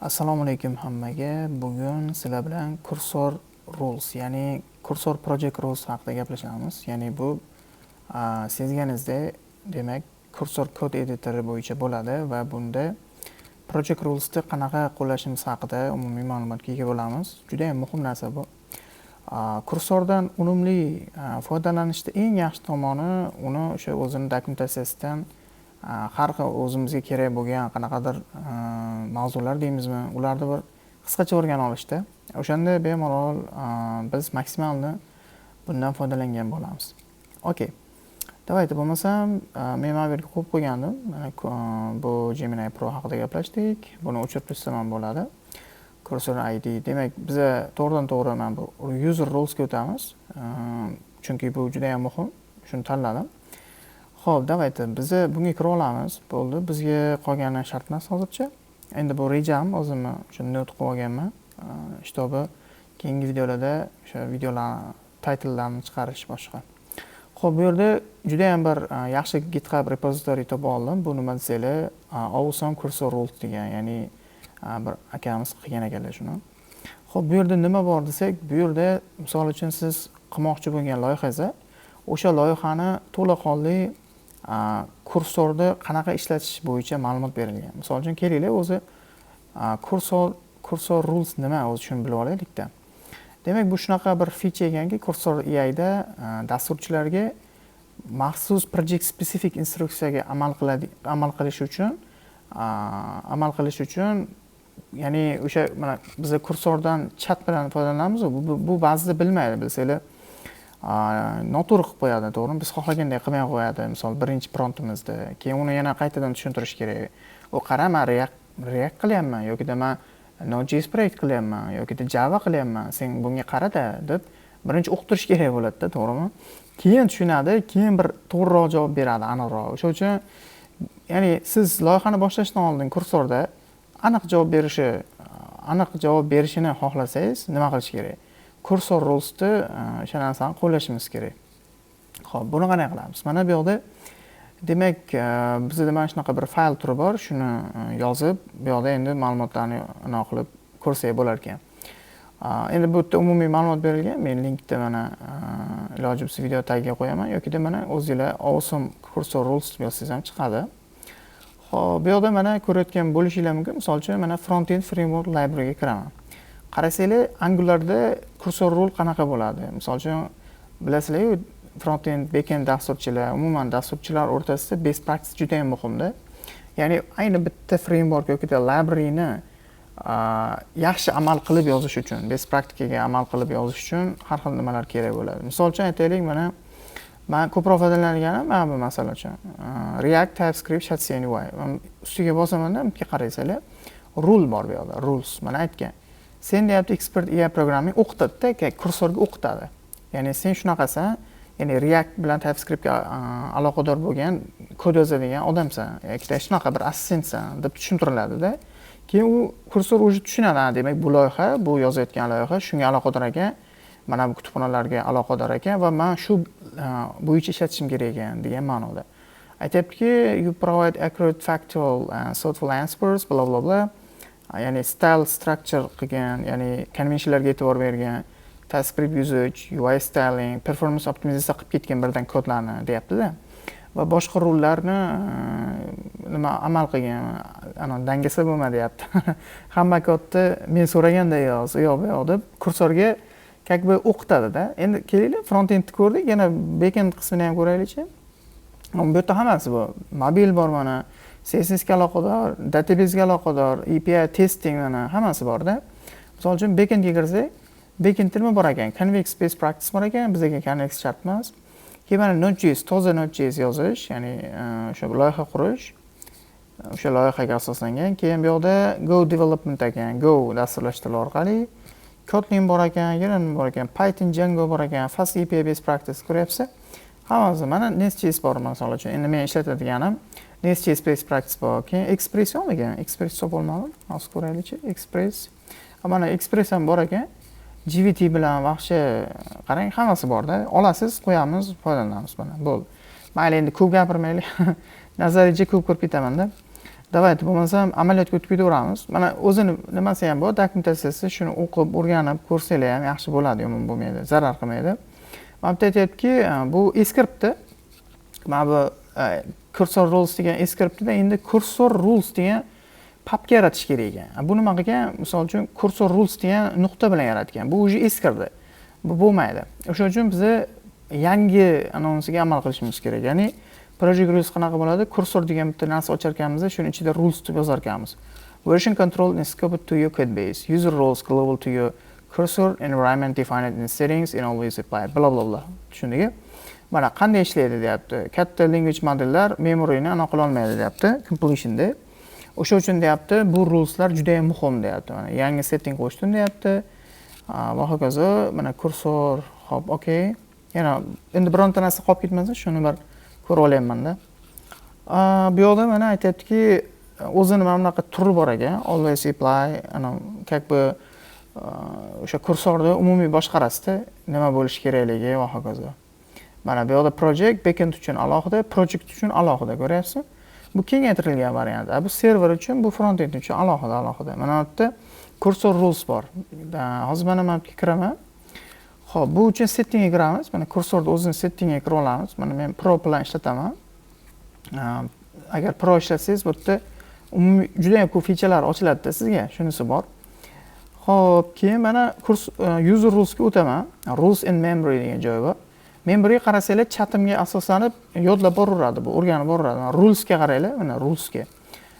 Assalomu alaykum hammaga. Bugun sizlar bilan Cursor Rules, ya'ni Cursor Project Rules haqida gaplashamiz. Ya'ni bu sezganingizdek, demak, Cursor code editori bo'yicha bo'ladi va bunda Project Rulesni qanaqa qo'llashimiz haqida umumiy ma'lumotga ega bo'lamiz. Juda ham muhim narsa bu. Kursordan unumli foydalanishda eng yaxshi tomoni uni o'sha o'zini dokumentatsiyasidan har xil o'zimizga kerak bo'lgan qanaqadir mavzular deymizmi, ularni bir qisqacha o'rganib olishda. O'shanda bemalol biz maksimalni bundan foydalangan bo'lamiz. Okey. Давайте bo'lmasam, men mana bu yerga qo'yib qo'ygandim. Mana bu Gemini Pro haqida gaplashdik. Buni o'chirib tashlab ham bo'ladi. Cursor ID. Demak, biza to'g'ridan to'g'ri mana bu user rolesga o'tamiz. Chunki bu juda ham muhim. Shuni tanladim. Xo'p, давайте biza bunga kira olamiz. Bo'ldi. Bizga qolgani shart emas hozircha. Endi bu rejam, o'zimni o'sha note qilib olganman. Чтобы keyingi videolarda o'sha videolarni titlelarni chiqarish boshqa. Xo'p, bu yerda juda ham bir yaxshi GitHub repozitoriy topib oldim. Bu nima desanglar, Awesome Cursor Rules degan, ya'ni bir akamiz qilgan ekanlar shuni. Xo'p, bu yerda nima bor desak, bu yerda misol uchun siz qilmoqchi bo'lgan loyihangiz, o'sha loyihani to'laqonli kursorni qanaqa ishlatish bo'yicha ma'lumot berilgan. Misol uchun kelinglar, o'zi Cursor Rules nima, o'zi shuni bilib olaylikda. Demak, bu shunaqa bir feature ekanki, Cursor AIda dasturchilarga maxsus project specific instruksiyaga amal qiladi, amal qilish uchun, ya'ni o'sha mana biza kursordan chat bilan foydalanamiz, bu ba'zida bilmaydi, bilsanglar, noto'g'ri qilib qo'yadi, to'g'rimi? Biz xohlagandek qilmay qo'yadi, misol birinchi promptimizda, keyin uni yana qaytadan tushuntirish kerak. U qara, man React qilyapman yokida man Node.js proyekt qilyapman yokida Java qilyapman, sen bunga qarada deb birinchi uqtirish kerak bo'ladida, to'g'rimi? Keyin tushunadi, keyin bir to'g'riroq javob beradi, aniqroq. O'sha uchun, ya'ni siz loyihani boshlashdan oldin kursorda aniq javob berishini xohlasangiz, nima qilish kerak? Cursor Rulesni o'sha narsani qo'llashimiz kerak. Ho'p, buni qanday qilamiz? Mana bu yoqda, demak, bizada mana shunaqa bir fayl turi bor. Shuni yozib, bu yoqda endi ma'lumotlarni anaqa qilib ko'rsak bo'lar ekan. Endi bu yerda umumiy ma'lumot berilgan. Men linkda mana iloji bo'lsa video tagiga qo'yaman yokida mana o'zinglar Awesome Cursor Rules deb yozsangiz ham chiqadi. Ho'p, bu yoqda mana ko'rayotgan bo'lishinglar mumkin. Misol uchun, mana Frontend Framework Libraryga kiraman. Qarasanglar, Angularda cursor rule qanaqa bo'ladi? Misol uchun, bilasizlar-ku, frontend, backend dasturchilar, umuman dasturchilar o'rtasida best practice juda ham muhimda. Ya'ni ayni bitta framework yoki libraryni yaxshi amal qilib yozish uchun, best praktikaga amal qilib yozish uchun har xil nimalar kerak bo'ladi. Misol uchun, aytaylik, mana man ko'proq foydalanganim mana bu, masalan uchun, React, TypeScript, shadcn UI. Ustiga bosamanda, bunga qarasanglar, rule bor bu yoqda, rules. Mana aytgan. Sen deyapti, expert AI programming o'qitadida, kursorga o'qitadi. Ya'ni sen shunaqasan, ya'ni React bilan TypeScriptga aloqador bo'lgan kod yozadigan odamsan yoki shunaqa bir assistentsan deb tushuntiriladida. Keyin u kursor уже tushunadi, demak, bu loyiha, bu yozayotgan loyiha shunga aloqador ekan, mana bu kutubxonalarga aloqador ekan va man shu bo'yicha ishlatishim kerak ekan degan ma'noda. Aytyaptiki, you provide accurate, factual and thoughtful answers, bla bla bla. Ya'ni style structure qilgan, ya'ni conventionlarga e'tibor bergan, TypeScript usage, UI styling, performance optimizatsiya qilib ketgan birdan kodlarni deyaptida. Va boshqa rulelarni nima amal qilgan, ana dangasa bo'lma deyapti, hamma kodni men so'raganday yoz, u yoq bu yoq deb kursorga как бы o'qitadida. Endi kelinglar, frontendni ko'rdik, yana backend qismini ham ko'raylikchi. Bu yerda hammasi bor, mobil bor, mana CSSga aloqador, databasega aloqador, API testing, mana hammasi borda. Misol uchun, backendga kirsak, backendda nima bor ekan? Convex best practice bor ekan, bizga Convex shart emas. Keyin mana Node.js, toza Node.js yozish, ya'ni o'sha loyiha qurish, o'sha loyihaga asoslangan. Keyin bu yoqda Go development ekan, Go dasturlash tili orqali. Kotlin bor ekan, yana nima bor ekan? Python, Django bor ekan, Fast API best practice, ko'ryapsiz, hammasi. Mana Nest.js bor, misol uchun. Endi men ishlatadiganim Nest.js best practice bor. Keyin Express yo'qmikan? Express topolmadim, hozir ko'raylikchi. Express, mana Express ham bor ekan, JWT bilan. Вообще qarang, hammasi borda. Olasiz, qo'yamiz, foydalanamiz, mana bo'ldi. Mayli, endi ko'p gapirmaylik, nazariycha ko'p ko'rib ketamanda. Давайте, bo'lmasam amaliyotga o'tib ketaveramiz. Mana, o'zini nimasi ham bor, dokumentatsiyasi. Shuni o'qib, o'rganib ko'rsanglar ham yaxshi bo'ladi, yomon bo'lmaydi, zarar qilmaydi. Mana bu yerda aytyaptiki, bu eskiribdi. Mana bu cursor rules degan eskiribdida, endi cursor rules degan papka yaratish kerak ekan. Bu nima qilgan? Misol uchun, cursor rules degan nuqta bilan yaratgan. Bu уже eskirdi, bu bo'lmaydi. O'sha uchun biza yangi anonsiga amal qilishimiz kerak. Ya'ni project rules qanaqa bo'ladi? Cursor degan bitta narsa ochar ekanmiz, shuni ichida rules deb yozar ekanmiz. Version control is scoped to your code base. User roles global to your cursor environment defined in settings and always apply, bla bla bla. Tushundik. Mana, qanday ishlaydi deyapti. Katta language modellar memoryni anaqa qilolmaydi deyapti, completionda. O'sha uchun deyapti, bu ruleslar juda yam muhim deyapti. Mana, yangi setting qo'shdim deyapti va hokazo. Mana, cursor. Ho'p, okey. Yana endi bironta narsa qolib ketmasa, shuni bir ko'rib olyapmanda. Bu yoqda mana aytyaptiki, o'zini mana bunaqa turi bor ekan, always apply, как бы o'sha kursorni umumiy boshqarasida nima bo'lishi kerakligi va hokazo. Mana, bu yoqda project backend uchun alohida, project uchun alohida, ko'ryapsizmi? Bu kengaytirilgan variant. Bu server uchun, bu frontend uchun alohida alohida. Mana bu yerda cursor rules bor. Hozir mana bu yerga kiraman. Ho'p, bu uchun settingga kiramiz. Mana, kursorni o'zini settingga kirib olamiz. Mana, men pro bilan ishlataman. Agar pro ishlatsangiz, bu yerda umumiy juda yam ko'p featurelar ochiladida sizga, shunisi bor. Ho'p, keyin mana kurs user rulesga o'taman. Rules in memory degan joyi bor. Memoryga qarasanglar, chatimga asoslanib yodlab boraveradi, bu o'rganib boraveradi. Mana, rulesga qaranglar, mana, rulesga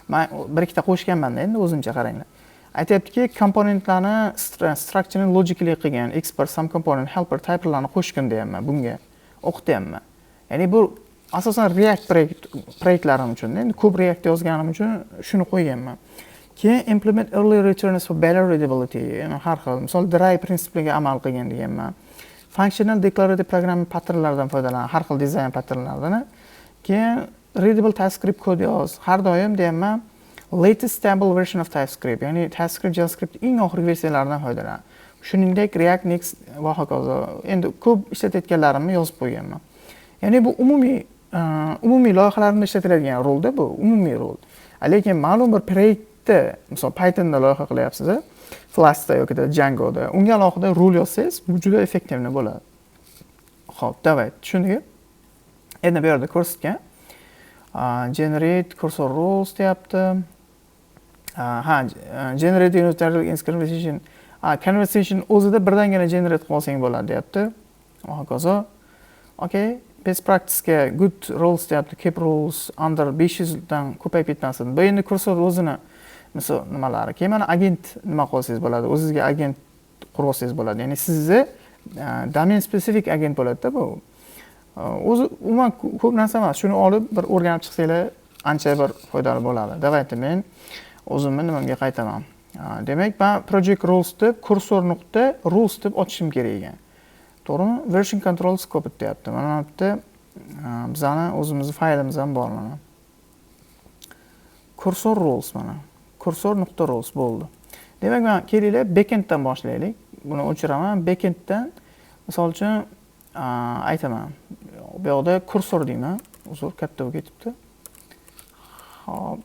man bir ikkita qo'shganmanda endi o'zimcha. Qaranglar, aytyaptiki, komponentlarni structureni logically qilgan, export some component helper typelarni qo'shgin deyapman, bunga o'qityapman. Ya'ni bu asosan React proyektlarim uchun. Endi ko'p React yozganim uchun shuni qo'yganman. Keyin implement early returns for better readability, ya'ni har xil, misol, DRY prinsipiga amal qilgin deganman. Functional declarative programming patternlardan foydalan, har xil dizayn patternlardan. Keyin readable TypeScript kod yoz har doim deyapman. Latest stable version of TypeScript, ya'ni TypeScript, JavaScript eng oxirgi versiyalaridan foydalan. Shuningdek, React, Next va hokazo. Endi ko'p ishlatayotganlarimni yozib qo'yganman. Ya'ni bu umumiy loyihalarimda ishlatiladigan rulda, bu umumiy rul. Lekin ma'lum bir proyektda, misol, Pythonda loyiha qilyapsiz, Flaskda yoki Djangoda, unga alohida rul yozsangiz, bu juda эффективный bo'ladi. Ho'p, давай, tushundik. Endi bu yerda ko'rsatgan, generate cursor rules deyapti. Ha, generate conversation, conversation o'zida birdangina generate qilib olsang bo'ladi deyapti va hokazo. Okey, best practicega good rules deyapti, keep rules under 500 dan ko'payib ketmasin. Bu endi kursor o'zini misol nimalari. Keyin mana agent nima qilib olsangiz bo'ladi, o'zizga agent qurib olsangiz bo'ladi. Ya'ni sizni domain specific agent bo'ladida bu. O'zi umuman ko'p narsa emas, shuni olib bir o'rganib chiqsanglar, ancha bir foydali bo'ladi. Давайте, men o'zimni nimamga qaytaman. Demak, man project rules deb, cursor nuqta rules deb ochishim kerak ekan, to'g'rimi? Version control scoped deyapti. Mana bu yerda bizani o'zimizni faylimiz ham bor. Mana, cursor rules, mana, cursor nuqta rules bo'ldi. Demak, man, kelinglar, backenddan boshlaylik. Buni o'chiraman. Backenddan, misol uchun, aytaman, bu yoqda kursor deyman. Uzr, katta bo'lib ketibdi. Ho'p,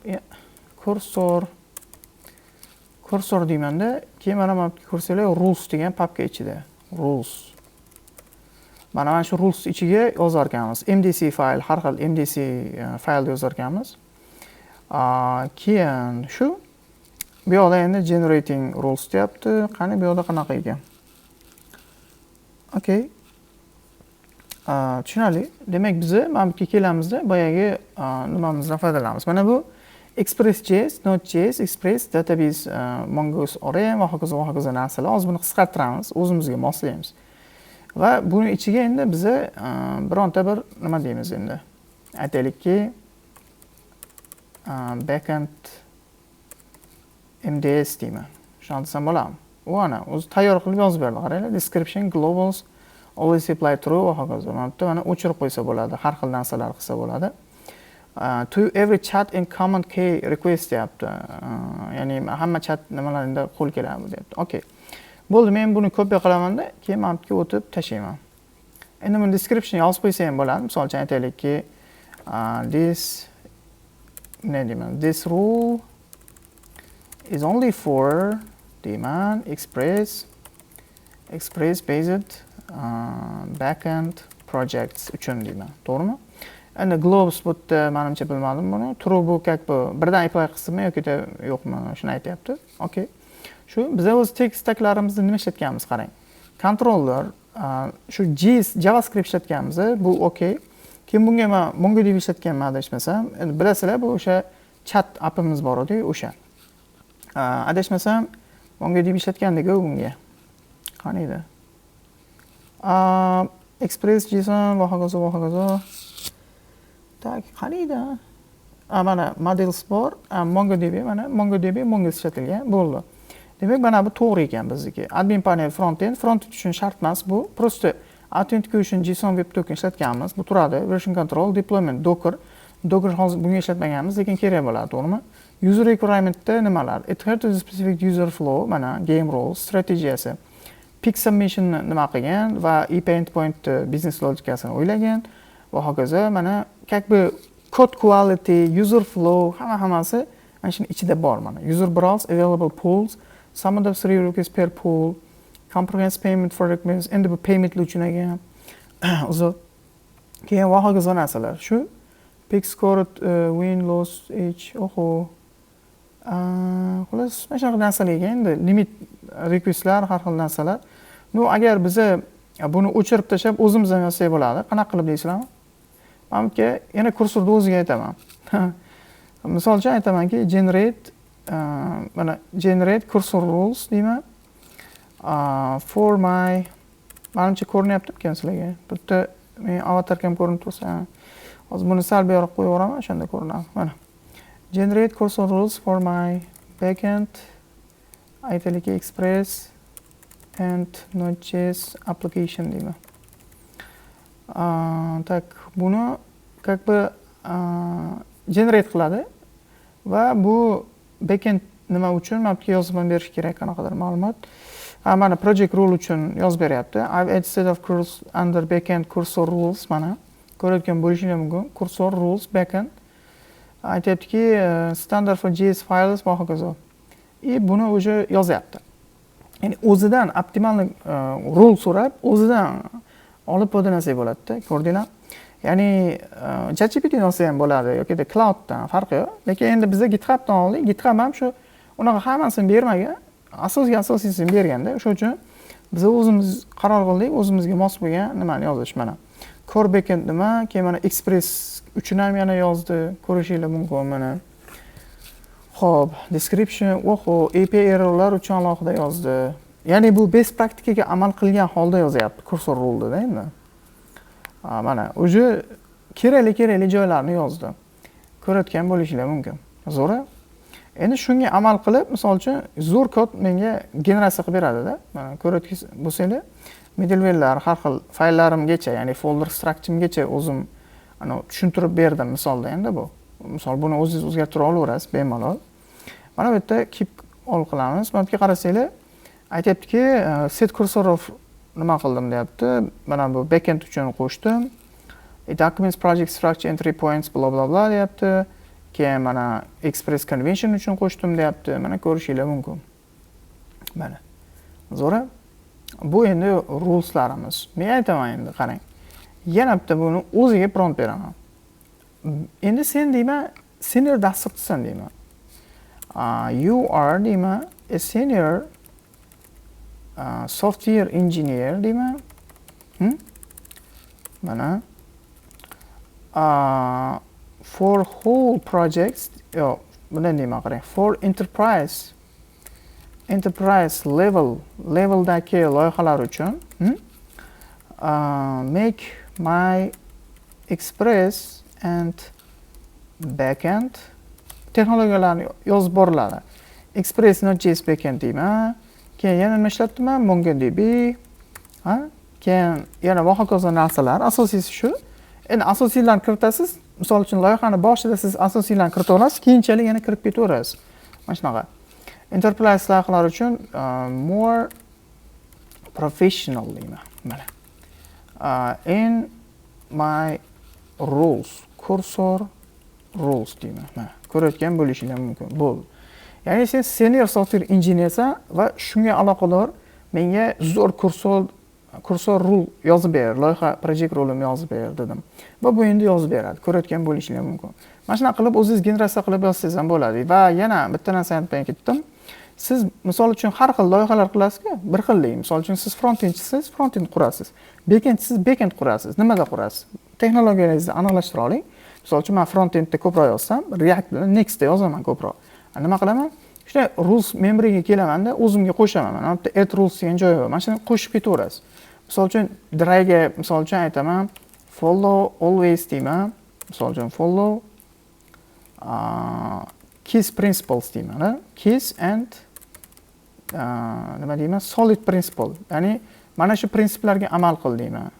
cursor deymanda, keyin mana bu ko'rsanglar, rules degan papka ichida rules. Mana shu rules ichiga yozar ekanmiz MDC fayl, har xil MDC faylda yozar ekanmiz. Keyin shu bu yoqda endi generating rules deyapti. Qani, bu yoqda qanaqa ekan? Okey, tushunarli. Demak, biza mana bu yerga kelamizda, boyagi nimamizdan foydalanamiz. Mana bu Express.js, Node.js, Express, database, Mongoose ORM va hokazo va hokazo narsalar. Hozir buni qisqartiramiz, o'zimizga moslaymiz va buni ichiga endi biza bironta bir nima deymiz endi, aytaylikki, backend MDS deyman. Shunaqa desam bo'ladimi? U ana o'zi tayyor qilib yozib berdi, qaranglar: description, globals, always apply true va hokazo. Mana bu yerda mana o'chirib qo'ysa bo'ladi, har xil narsalar qilsa bo'ladi. To every chat and command key request deyapti. Ya'ni hamma chat nimalarida qo'l keladi bu deyapti. Okey, bo'ldi. Men buni kopiya qilamanda, keyin mana bu yerga o'tib tashlayman. Endi buni description yozib qo'ysa ham bo'ladi. Misol uchun, aytaylikki, this Nima deyman? "This rule is only for", deyman, "Express based backend projects uchun", deyman, to'g'rimi? Endi globus bu yerda, manimcha, bilmadim, buni true, bu как бы birdan apply qilsinmi yoki yo'qmi, shuni aytyapti. Okey, shu biza o'z tech stacklarimizda nima ishlatganmiz, qarang: controller, shu JS, JavaScript ishlatganmiz, bu okey. Keyin bunga man MongoDB ishlatganman, adashmasam. Endi bilasizlar, bu o'sha chat appimiz bor edi, o'sha, adashmasam, MongoDB ishlatgandik bunga. Qani edi? Express, JSON va hokazo, va hokazo. Так, qani edi? Mana models bor, MongoDB, mana MongoDB, Mongoose ishlatilgan bo'ldi. Demak, mana bu to'g'ri ekan bizniki. Admin panel, front end, front end uchun shart emas bu, просто authentication JSON Web Token ishlatganmiz, bu turadi. Version control, deployment Docker. Docker hozir bunga ishlatmaganmiz, lekin kerak bo'ladi, to'g'rimi? User requirementda nimalar? Adhere to the specific user flow, mana game rules strategiyasi, pick submissionni nima qilgan va API endpoint biznes logikasini o'ylagan va hokazo. Mana, как бы code quality, user flow, hamma hammasi mana shuni ichida bor. Mana user browse available pools, some of the three requests per pool, comprehensive payment for requests. Endi bu paymentlar uchun ekan uzr. Keyin va hokazo narsalar. Shu pick score, win, loss, age, oho, xullas, mana shunaqa narsalar ekan. Endi limit requestlar, har xil narsalar. Ну, agar biza buni o'chirib tashlab, o'zimiz ham yozsak bo'ladi. Qanaqa qilib deysizlarmi? Man bu yerga yana Cursorni o'ziga aytaman. Misol uchun, aytamanki, generate, mana "generate Cursor rules" deyman, for my, manimcha, ko'rinyaptimikan sizlarga? Bu yerda mening аватарка m ko'rinib tursa, hozir buni sal buyog'roq qo'yib yuboraman, o'shanda ko'rinadi. Mana "generate Cursor rules for my backend", aytaylik, "Express and Node.js application" deyman. Так, buni как бы generate qiladi va bu backend nima uchun, mana bu yerga yozib ham berish kerak qanaqadir ma'lumot. Ha, mana project rule uchun yozib beryapti. I've added set of rules under backend Cursor rules. Mana ko'rayotgan bo'lishinglar mumkin, Cursor rules backend. Aytyaptiki, standard for JS files va hokazo. И buni уже yozyapti, ya'ni o'zidan оптимальный rule so'rab, o'zidan olib foydalansak bo'ladida, ko'rdinglar. Ya'ni ChatGPTdan olsa ham bo'ladi yoki Claudedan, farqi yo'q. Lekin endi biza GitHubdan oldik. GitHub ham shu unaqa hammasini bermagan, asosiy asosiysini berganda. O'sha uchun biza o'zimiz qaror qildik o'zimizga mos bo'lgan nimani yozish. Mana core backend nima, keyin mana Express uchun ham yana yozdi, ko'rishinglar mumkin mana. Ho'p, description, oho, API errorlar uchun alohida yozdi. Ya'ni bu best praktikaga amal qilgan holda yozyapti Cursor ruleda. Endi mana уже kerakli kerakli joylarni yozdi, ko'rayotgan bo'lishinglar mumkin. Zo'r. Endi shunga amal qilib, misol uchun, zo'r kod menga generatsiya qilib beradida. Mana ko'rayotgan bo'lsanglar, middlewarelar, har xil fayllarimgacha, ya'ni folder structure'imgacha o'zim tushuntirib berdim misolda. Endi bu misol, buni o'zingiz o'zgartira olaverasiz bemalol. Mana bu yerda keep all qilamiz. Mana bu yerga qarasanglar, aytyaptiki, set cursor of nima qildim deyapti. Mana bu backend uchun qo'shdim. It documents project structure, entry points, bla bla bla deyapti. Keyin mana Express convention uchun qo'shdim deyapti. Mana ko'rishinglar mumkin. Mana zo'ra. Bu endi ruleslarimiz. Men aytaman, endi qarang, yana bitta buni o'ziga prompt beraman. Endi sen, deyman, senior dasturchisan, deyman. "You are", deyman, "a senior software engineer", deyman. Mana "for whole projects", yo'q, bunday deyman, qarang, "for enterprise leveldagi loyihalar uchun, make my Express and backend", texnologiyalarni yozib boriladi. "Express Node.js backend", deyman. Keyin yana nima ishlatdim? MongoDB, ha, keyin yana va hokazo narsalar. Asosiysi shu. Endi asosiylarni kiritasiz. Misol uchun, loyihani boshida siz asosiylarni kiritib olasiz, keyinchalik yana kirib ketaverasiz. Mana shunaqa enterprise loyihalar uchun "more professional", deyman. Mana "in my rules, Cursor rules", deyman. Mana ko'rayotgan bo'lishinglar mumkin. Ko'rayotgan bo'lishinglar mumkin. Bo'ldi. Ya'ni sen senior software injenersan va shunga aloqador menga zo'r Cursor rule yozib ber, loyiha project rule'imni yozib ber dedim. Va bu endi yozib beradi. Ko'rayotgan bo'lishinglar mumkin. Mana shunaqa qilib o'zingiz generatsiya qilib yozsangiz ham bo'ladi. Va yana bitta narsani aytmay ketdim. Siz misol uchun har xil loyihalar qilasiz-ku, bir xillik. Misol uchun siz frontendchisiz, frontend qurasiz. Backendchisiz, backend qurasiz. Nimada qurasiz? Texnologiyalaringizni aniqlashtira oling. Misol uchun men frontendda ko'proq yozsam, React bilan Nextda yozaman ko'proq. Nima qilaman? Shunday rules memoryga kelamanda, o'zimga qo'shaman. Mana bu yerda add rules degan joyi bor. Mana shuni qo'shib ketaverasiz. Misol uchun Dryga misol uchun aytaman, follow always deyman. Misol uchun follow KISS principles deyman. KISS and nima deyman? Solid principle. Ya'ni mana shu prinsiplarga amal qil deyman.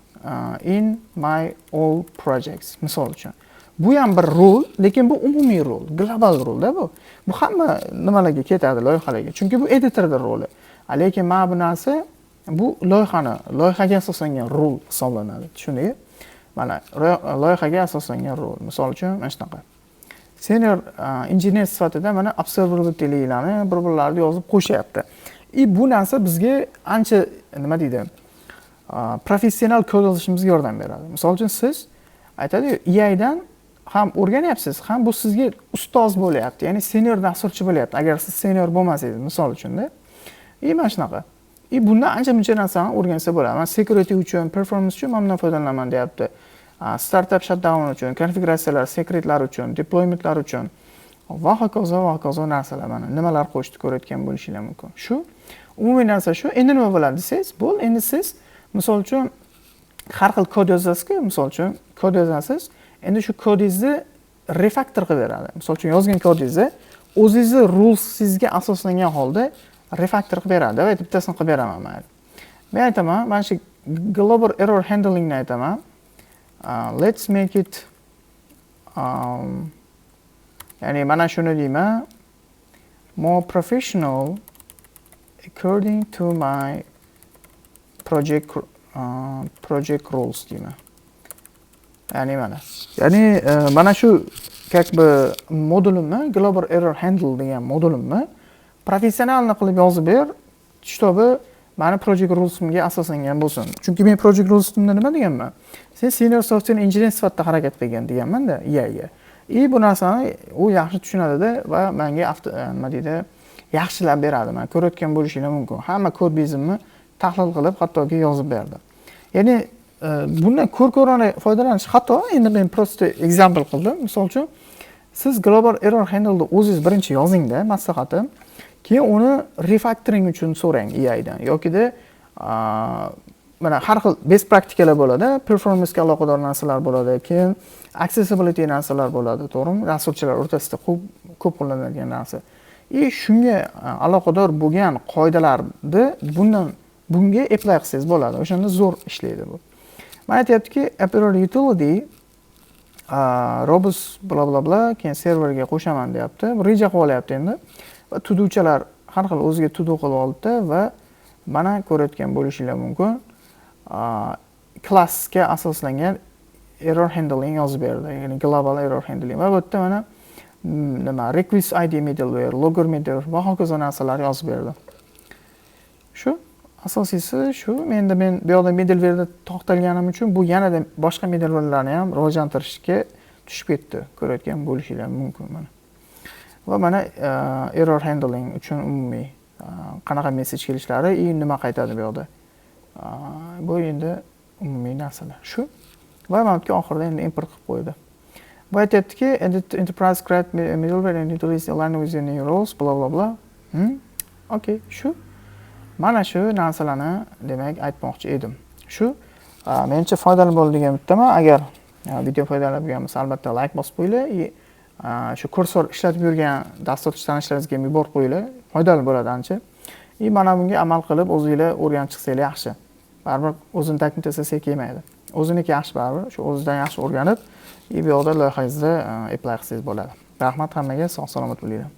In my all projects misol uchun. Bu ham bir rule, lekin bu umumiy rule, global rule-da bu. Bu hamma nimalarga ketadi, loyihalarga. Chunki bu editorda roli. Lekin mana bu narsa bu loyihaga asoslangan rule hisoblanadi. Tushundingmi? Mana loyihaga asoslangan rule. Misol uchun mana shunaqa. Senior injener sifatida mana observabilitylarni bir-birlarini yozib qo'shyapti. И bu narsa bizga ancha nima deydi? Professional kod yozishimizga yordam beradi. Misol uchun siz aytadi-yu, AIdan ham o'rganyapsiz, ham bu sizga ustoz bo'lyapti, ya'ni senior dasturchi bo'lyapti. Agar siz senior bo'lmasangiz, misol uchunda. И mana shunaqa. И bundan ancha muncha narsani o'rgansa bo'ladi. Man security uchun, performance uchun mana bundan foydalanaman deyapti. Startup shutdown uchun, konfiguratsiyalar, sekretlar uchun, deploymentlar uchun va hokazo va hokazo narsalar mana nimalar qo'shdi ko'rayotgan bo'lishinglar mumkin. Shu umumiy narsa shu. Endi nima bo'ladi desangiz, bo'ldi, endi siz misol uchun har xil kod yozasiz-ku, misol uchun kod yozasiz. Endi shu kodingizni refaktor qilib beradi. Misol uchun yozgan kodingizni o'zingizni rulesingizga asoslangan holda refaktor qilib beradi. Давайте bittasini qilib beraman mayli. Men aytaman, mana shu global error handlingni aytaman. Let's make it ya'ni mana shuni deyman, more professional according to my project rules deyman. Ya'ni mana. Ya'ni mana shu как бы modulimni global error handle degan modulimni professionalni qilib yozib ber, чтобы mani project rulesimga asoslangan bo'lsin. Chunki men project rulesimda nima deganman? Sen senior software engineer sifatida harakat qilgin deganman-da, iya. И bu narsani u yaxshi tushunadida va menga nima deydi, yaxshilab beradi. Man ko'rayotgan bo'lishinglar mumkin. Hamma kod base'imni tahlil qilib, hattoki yozib berdi. Ya'ni bundan ko'r-ko'rona foydalanish xato. Endi men просто example qildim. Misol uchun, siz global error handle'ni o'zingiz birinchi yozingda, maslahatim. Keyin uni refactoring uchun so'rang AIdan yokida mana har xil best praktikalar bo'ladi, performancega aloqador narsalar bo'ladi, keyin accessibility narsalar bo'ladi, to'g'rimi? Dasturchilar o'rtasida ko'p ko'p qo'llaniladigan narsa. И shunga aloqador bo'lgan qoidalarni bunga apply qilsangiz bo'ladi. O'shanda zo'r ishlaydi bu. Mana aytyaptiki, Error utility robust bla bla bla, keyin serverga qo'shaman deyapti. Bu reja qilib olyapti endi. Va todo'chalar har xil o'ziga todo qilib oldida va mana ko'rayotgan bo'lishinglar mumkin. Klassga asoslangan error handling yozib berdi, ya'ni global error handling. Va bu yerda mana nima request ID middleware, logger middleware va hokazo narsalar yozib berdi. Shu asosiysi shu. Endi men bu yoqda middlewareda to'xtalganim uchun bu yanada boshqa middlewarelarni ham rivojlantirishga tushib ketdi. Ko'rayotgan bo'lishinglar mumkin mana. Va mana error handling uchun umumiy qanaqa message kelishlari и nima qaytadi bu yoqda. Bu endi umumiy narsalar. Shu. Va mana bu yerga oxirida endi import qilib qo'ydi. Bu aytyaptiki, enterprise grade middleware and utilities align with your new roles, bla bla bla. Okey, shu. Mana shu narsalarni demak aytmoqchi edim. Shu menimcha foydali bo'ldi degan umiddaman. Agar video foydali bo'lgan bo'lsa, albatta like bosib qo'yinglar и shu Cursor ishlatib yurgan dasturchi tanishlaringizga ham yuborib qo'yinglar. Foydali bo'ladi ancha. И mana bunga amal qilib o'zinglar o'rganib chiqsanglar yaxshi. Baribir o'zini dokumentatsiyasiga kelmaydi. O'ziniki yaxshi baribir, shu o'zidan yaxshi o'rganib, и bu yoqda loyihangizda apply qilsangiz bo'ladi. Rahmat hammaga, sog' salomat bo'linglar.